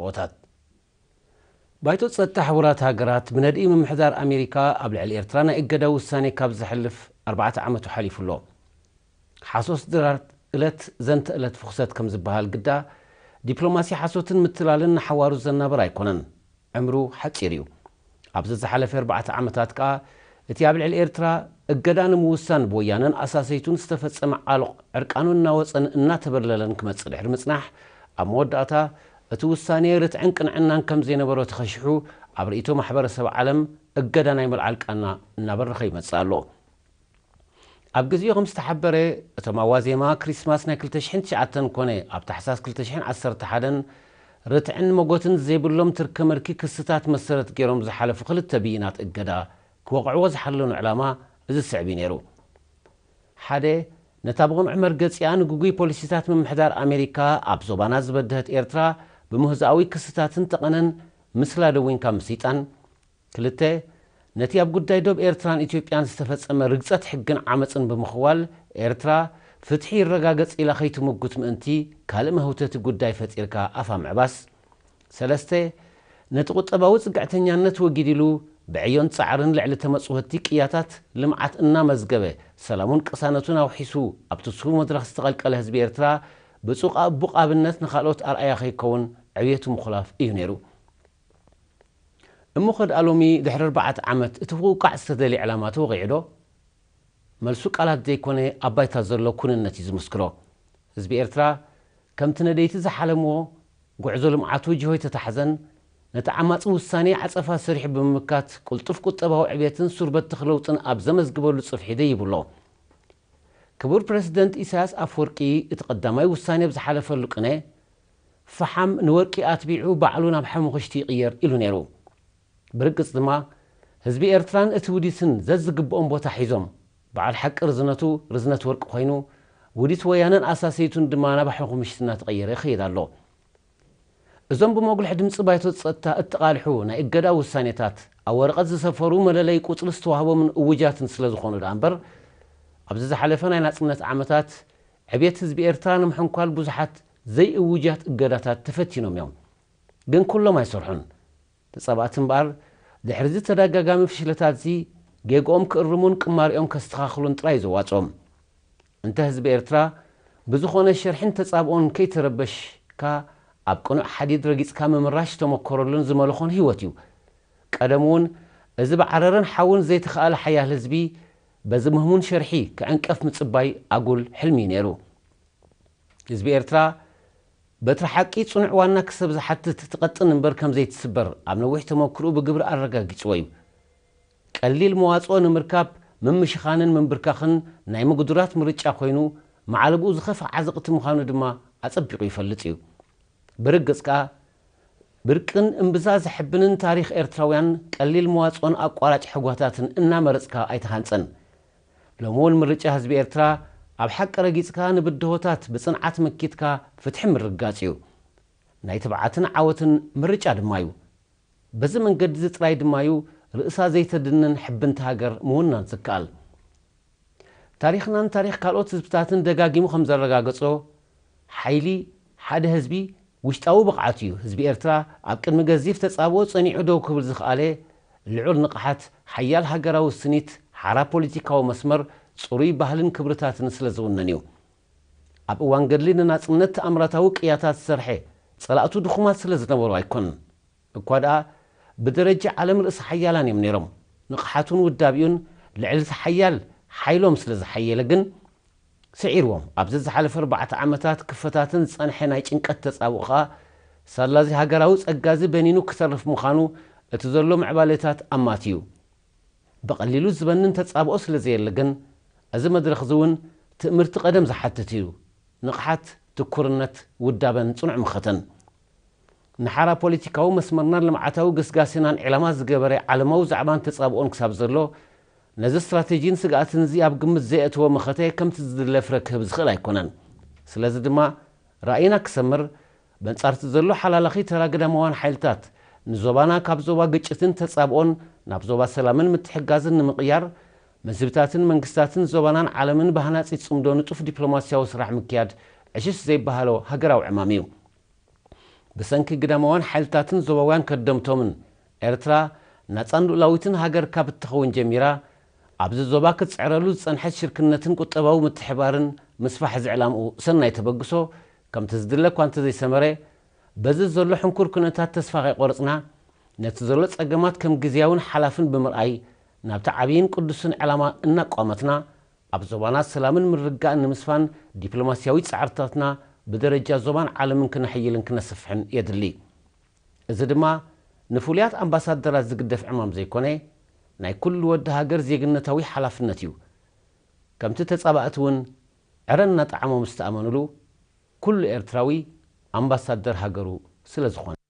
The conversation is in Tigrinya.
ኦታት። ባይቶ ጸጥታ ሕቡራት ሃገራት ብነድኢ ምምሕዳር ኣሜሪካ ኣብ ልዕሊ ኤርትራ ናይ እገዳ ውሳኔ ካብ ዘሕልፍ ኣርባዕተ ዓመቱ ሓሊፉ ኣሎ። ሓሶት ድራር እለት ዘንተ እለት ፍኹሰት ከም ዝበሃል ግዳ፣ ዲፕሎማሲ ሓሶትን ምትላልን ንሓዋሩ ዘናብር ኣይኮነን። ዕምሩ ሓጺር እዩ። ኣብዚ ዝሓለፈ ኣርባዕተ ዓመታት ከኣ እቲ ኣብ ልዕሊ ኤርትራ እገዳ ንምውሳን ብወያነን ኣሳሰይቱን ዝተፈጸመ ዓሎቕ ዕርቃኑ እናወጸን እናተበለለን ክመጽእ ድሕሪ ምጽናሕ፣ ኣብ መወዳእታ እቲ ውሳኔ ርትዕን ቅንዕናን ከም ዘይነበሮ ተኸሺሑ ኣብ ርእይቶ ማሕበረሰብ ዓለም እገዳ ናይ ምልዓል ቃና እናበረኸ ይመጽእ ኣሎ። ኣብ ግዜኡ ከም ዝተሓበረ፣ እቶም ኣብ ዋዜማ ክሪስማስ ናይ ክልተ ሽሕን ትሽዓተን ኮነ ኣብ ታሕሳስ ክልተ ሽሕን ዓሰርተ ሓደን ርትዕን መጎትን ዘይብሎም ትርከ ምርኪ ክስታት መሰረት ገይሮም ዝሓለፉ ክልተ ብይናት እገዳ ክወቕዕዎ ዝሓለኑ ዕላማ እዚ ዝስዕብ እዩ ነይሩ። ሓደ፣ ነታ ብቕኑዕ መርገጺኣ ንግጉይ ፖሊሲታት ምምሕዳር ኣሜሪካ ኣብ ዞባና ዝበደሀት ኤርትራ ብምህዛዊ ክስታትን ጠቐነን ምስላ ደዊንካ ምስይጣን። ክልተ፣ ነቲ ኣብ ጉዳይ ዶብ ኤርትራን ኢትዮጵያን ዝተፈጸመ ርግጸት ሕግን ዓመጽን ብምኽዋል፣ ኤርትራ ፍትሒ ይረጋገጽ ኢላ ከይትምጉት ምእንቲ፣ ካልእ መህውተቲ ጉዳይ ፈጢርካ ኣፋ ምዕባስ። ሰለስተ፣ ነቲ ቁጠባዊ ጽግዕተኛነት ወጊድ ኢሉ፣ ብዕዮን ጻዕርን ልዕሊ ተመጽወቲ ቅያታት ልምዓት እናመዝገበ፣ ሰላሙን ቅሳነቱን ኣውሒሱ፣ ኣብቲ ስሁል መድረኽ ዝተቐልቀለ ህዝቢ ኤርትራ፣ ብጹቕ ኣቡቕ ኣብነት ንኻልኦት ኣርኣያ ከይከውን ዕብየቱ ምኹላፍ እዩ ነይሩ። እሞ ኸድኣ ሎሚ ድሕሪ ኣርባዕተ ዓመት እቲ ክውቃዕ ዝተደልየ ዕላማ ተወቒዑ ዶ? መልሱ ቃላት ዘይኮነ ኣብ ባይታ ዘሎ ኩንነት እዩ ዝምስክሮ። ህዝቢ ኤርትራ ከምቲ ነደይቲ ዝሓለምዎ ጉዕዞ ልምዓቱ ጅሆ ኣይተታሕዘን፣ ነቲ ዓማጺ ውሳኔ ዓጸፋ ሰሪሑ ብምምካት ቅልጡፍ ቁጠባዊ ዕብየትን ሱር በተኽ ለውጥን ኣብ ዘመዝግበሉ ጽፍሒ ደይቡ ኣሎ። ክቡር ፕረሲደንት ኢሳያስ ኣፈወርቂ እቲ ቀዳማይ ውሳኔ ኣብ ዝሓለፈሉ ቅነ፣ ፈሓም ንወርቂ ኣትቢዑ ባዕሉ ናብ ሓሙኽሽቲ ይቕየር ኢሉ ነይሩ። ብርግጽ ድማ ህዝቢ ኤርትራን እቲ ውዲትን ዘዝግብኦም ቦታ ሒዞም፣ በዓል ሓቂ ርዝነቱ ርዝነት ወርቂ ኮይኑ፣ ውዲት ወያነን ኣሳሰይቱን ድማ ናብ ሓሙኽሽቲ እናተቐየረ ይኸይድ ኣሎ። እዞም ብመጉልሒ ድምጺ ባይቶ ጸጥታ እተቓልሑ ናይ እገዳ ውሳኔታት፣ ኣብ ወረቐት ዝሰፈሩ መለለይ ቁጽሪ ዝተዋህቦምን እውጃትን ስለ ዝኾኑ ደኣ እምበር፣ ኣብዚ ዝሓለፈ ናይ ናጽነት ዓመታት ዕብየት ህዝቢ ኤርትራ ንምሕንኳል ብዙሓት ዘይእውጃት እገዳታት ተፈቲኖም እዮም። ግን ኩሎም ኣይሰርሑን። ተጻባእቲ እምበኣር፣ ድሕሪዚ ተደጋጋሚ ፍሽለታትዚ ጌግኦም ክእርሙን ቅማሪኦም ከስተኻኽሉን ጥራይ እዩ ዘዋጽኦም። እንተ ህዝቢ ኤርትራ ብዝኾነ ሸርሕን ተጻብኦን ከይተረበሽካ ኣብ ቅኑዕ ሓዲድ ረጊጽካ ምምራሽ ዝተመኮረሉን ዝመለኾን ህይወት እዩ። ቀደም እውን እዚ ብዓረርን ሓውን ዘይተኻእለ ሓያል ህዝቢ በዚ ምህሙን ሸርሒ ክዕንቀፍ ምጽባይ ኣጉል ሕልሚ እዩ ነይሩ። ህዝቢ ኤርትራ በትሪ ሓቂ ጽኑዕ ዋና ክሰብ ዝሓትት ትቐጥን እምበር ከም ዘይትስበር ኣብ ነዊሕ ተመክርኡ ብግብሪ ኣረጋጊጽዎ እዩ። ቀሊል መዋጽኦ ንምርካብ ምምሽኻንን ምንብርካኽን ናይ ምጉዱራት ምርጫ ኮይኑ፣ ማዕለብኡ ዝኸፍእ ዓዘቕቲ ምዃኑ ድማ ኣጸቢቑ ይፈልጥ እዩ። ብርግጽ ከኣ፣ ብርቅን እምብዛ ዘሕብንን ታሪኽ ኤርትራውያን ቀሊል መዋጽኦን ኣቋራጭ ሕጓታትን እናመረጽካ ኣይተሃንጸን። ሎሚ እውን ምርጫ ህዝቢ ኤርትራ ኣብ ሓቂ ረጊጽካ ንብድሆታት ብጽንዓት መኪትካ ፍትሒ ምርግጋጽ እዩ። ናይ ትብዓትን ዓወትን ምርጫ ድማ እዩ። በዚ መንገዲ እዚ ጥራይ ድማ እዩ ርእሳ ዘይተድንን ሕብንቲ ሃገር ምውናን ዝከኣል። ታሪኽናን ታሪኽ ካልኦት ህዝብታትን ደጋጊሙ ከም ዘረጋገጾ፣ ሓይሊ ሓደ ህዝቢ ውሽጣዊ ብቕዓት እዩ። ህዝቢ ኤርትራ ኣብ ቅድሚ ገዚፍ ተጻብኦ ጸኒዑ ደው ክብል ዝኸኣለ ልዑል ንቕሓት፣ ሓያል ሃገራዊ ስኒት፣ ሓራ ፖለቲካዊ መስመር፣ ጽሩይ ባህልን ክብርታትን ስለ ዝውንን እዩ። ኣብ እዋን ገድሊ ንናጽነት ተኣምራታዊ ቅያታት ዝሰርሐ፣ ጸላእቱ ድኹማት ስለ ዝነበሩ ኣይኮነን። እኳ ደኣ ብደረጃ ዓለም ርእሲ ሓያላን እዮም ነይሮም። ንቕሓቱን ውዳቤኡን ልዕሊ እቲ ሓያል ሓይሎም ስለ ዝሓየለ ግን ስዒርዎም። ኣብዚ ዝሓለፈ ኣርባዕተ ዓመታት ክፈታትን ዝጸንሐ ናይ ጭንቀት ተጻብኦ ኸኣ ሳላዚ ሃገራዊ ጸጋዚ በኒኑ ክተርፍ ምዃኑ እቲ ዘሎ ምዕባሌታት ኣማት እዩ። ብቐሊሉ ዝበንን ተጻብኦ ስለ ዘየለ ግን፣ እዚ መድረኽ እዚ እውን ትእምርቲ ቀደም ዝሓትት እዩ። ንቕሓት፣ ትኩርነት፣ ውዳበን ጽኑዕ መኸተን። ንሓራ ፖለቲካዊ መስመርናን ልምዓታዊ ግስጋሴናን ዒላማ ዝገበረ ዓለማዊ ዛዕባን ተጻብኦን ክሳብ ዘሎ፣ ነዚ ስትራቴጂን ስግኣትን እዚ ኣብ ግምት ዘየእተወ መኸተ ከምቲ ዝድለ ፍረ ክህብ ዝኽእል ኣይኮነን። ስለዚ ድማ ራእይና ክሰምር፣ በንጻርቲ ዘሎ ሓላላኺ ተራ ግዳማውያን ሓይልታት፣ ንዞባና ካብ ዞባ ግጭትን ተጻብኦን ናብ ዞባ ሰላምን ምትሕግጋዝን ንምቕያር፣ መዝህብታትን መንግስታትን ዞባናን ዓለምን ብሃናጺ ጽምዶ ንጡፍ ዲፕሎማስያዊ ስራሕ ምክያድ ዕሽሽ ዘይበሃሎ ሃገራዊ ዕማም እዩ። ብሰንኪ ግዳማውያን ሓይልታትን ዞባውያን ከደምቶምን፣ ኤርትራ ናጻን ሉእላዊትን ሃገር ካብ እትኸውን ጀሚራ፣ ኣብዚ ዞባ ክትጽዕረሉ ዝጸንሐት ሽርክነትን ቁጠባዊ ምትሕባርን ምስፋሕ ዝዕላምኡ ሰናይ ተበግሶ ከምቲ ዝድለ እኳ እንተዘይሰመረ፣ በዚ ዘሎ ሕንኩር ኩነታት ተስፋ ከይቆረጽና፣ ነቲ ዘሎ ጸገማት ከም ግዝያውን ሓላፍን ብምርኣይ፣ ናብቲ ዓብይን ቅዱስን ዕላማ እናቋመትና፣ ኣብ ዞባና ሰላምን ምርግጋእን ንምስፋን ዲፕሎማስያዊ ጻዕርታትና ብደረጃ ዞባን ዓለምን ክነሕይልን ክነስፍሕን የድሊ። እዚ ድማ ንፍሉያት ኣምባሳደራት ዝግደፍ ዕማም ዘይኮነ፣ ናይ ኩሉ ወዲ ሃገር ዜግነታዊ ሓላፍነት እዩ። ከምቲ ተጻባእቲ እውን ዕረ እናጠዓሞም ዝተኣመኑሉ ኩሉ ኤርትራዊ ኣምባሳደር ሃገሩ ስለ ዝኾነ።